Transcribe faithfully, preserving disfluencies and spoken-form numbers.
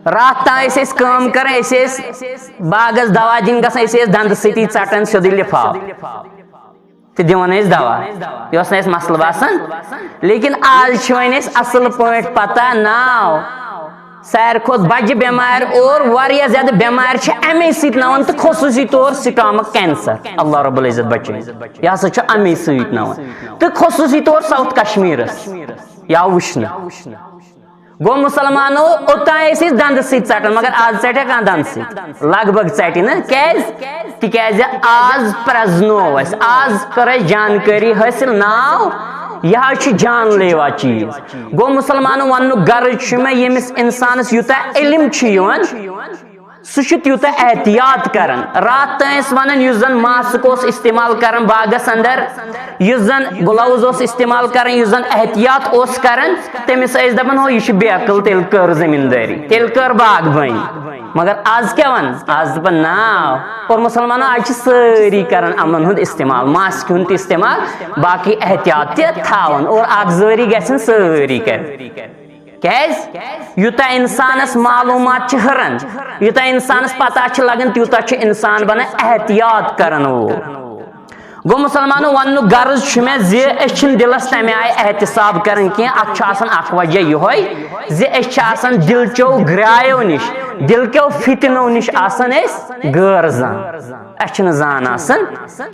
راتھ تام ٲسۍ أسۍ کٲم کران، أسۍ ٲسۍ باغس دوا دِنہِ گژھان، أسۍ ٲسۍ دندٕ سۭتی ژٹان سیوٚدُے لفاف تہٕ دِوان ٲسۍ دوا۔ یہِ اوس نہٕ اَسہِ مسلہٕ باسان، لیکن آز چھِ وۄنۍ اَسہِ اصل پٲٹھۍ پتہ ناو ساروی کھۄتہٕ بجہِ بٮ۪مارِ اور واریاہ زیادٕ بٮ۪مارِ چھِ اَمے سۭتۍ ناوان، تہٕ خصوٗصی طور stomach cancer۔ اللہ رب العزت بچٲیِن، یہِ ہسا چھُ اَمے سۭتۍ ناوان، تہٕ خصوٗصی طور ساؤتھ کشمیٖرس۔ یا وٕچھنہٕ گوٚو مُسلمانو، اوٚتام ٲسۍ أسۍ دندٕ سۭتۍ ژٹان، مگر آز ژٹہِ کانٛہہ دندٕ سۭتۍ؟ لگ بگ ژٹہِ نہٕ۔ کیازِ؟ تِکیازِ آز پرزنو اَسہِ، آز کٔر اَسہِ جانکٲری حٲصِل۔ ناو یہِ حظ چھُ جان لیوا چیٖز۔ گوٚو مُسلمانو، وننُک غرض چھُ مےٚ، ییٚمِس انسانس یوٗتاہ علم چھُ یِوان، سُہ چھُ تیوٗتاہ احتیاط کران۔ راتھ تام ٲسۍ ونان، یُس زن ماسک اوس استعمال کران باغس اندر، یُس زن گلوز اوس استعمال کران، یُس زن احتیاط اوس کران، تٔمِس ٲسۍ دپان، ہو، یہِ چھُ بے عقل، تیٚلہِ کٔر زٔمیٖندٲری، تیٚلہِ کٔر باغبٲنی۔ مگر آز کیٛاہ ون؟ آز دپان، نا۔ اور مُسلمانو، آز چھِ سٲری کران یِمن ہُنٛد استعمال، ماسکہِ ہُنٛد تہِ استعمال، باقٕے احتیاط تہِ تھاوان، اور اکھ زٲری گژھن سٲری کرٕنۍ۔ کیازِ؟ یوٗتاہ انسانس معلوٗمات چھِ ہُران، یوٗتاہ انسانس پتہ چھِ لگان، تیوٗتاہ چھُ انسان بنان احتیاط کرن وول۔ گوٚو مُسلمانو، وننُک غرض چھُ مےٚ زِ أسۍ چھِنہٕ دِلس تمہِ آیہِ احتساب کران کینٛہہ۔ اتھ چھُ آسان اکھ وجہ یِہوٚے زِ أسۍ چھِ آسان دِل چیو گرٛایو نِش، دِل کیو فتنو نِش آسان أسۍ غٲر زان، اَسہِ چھِنہٕ زان آسان۔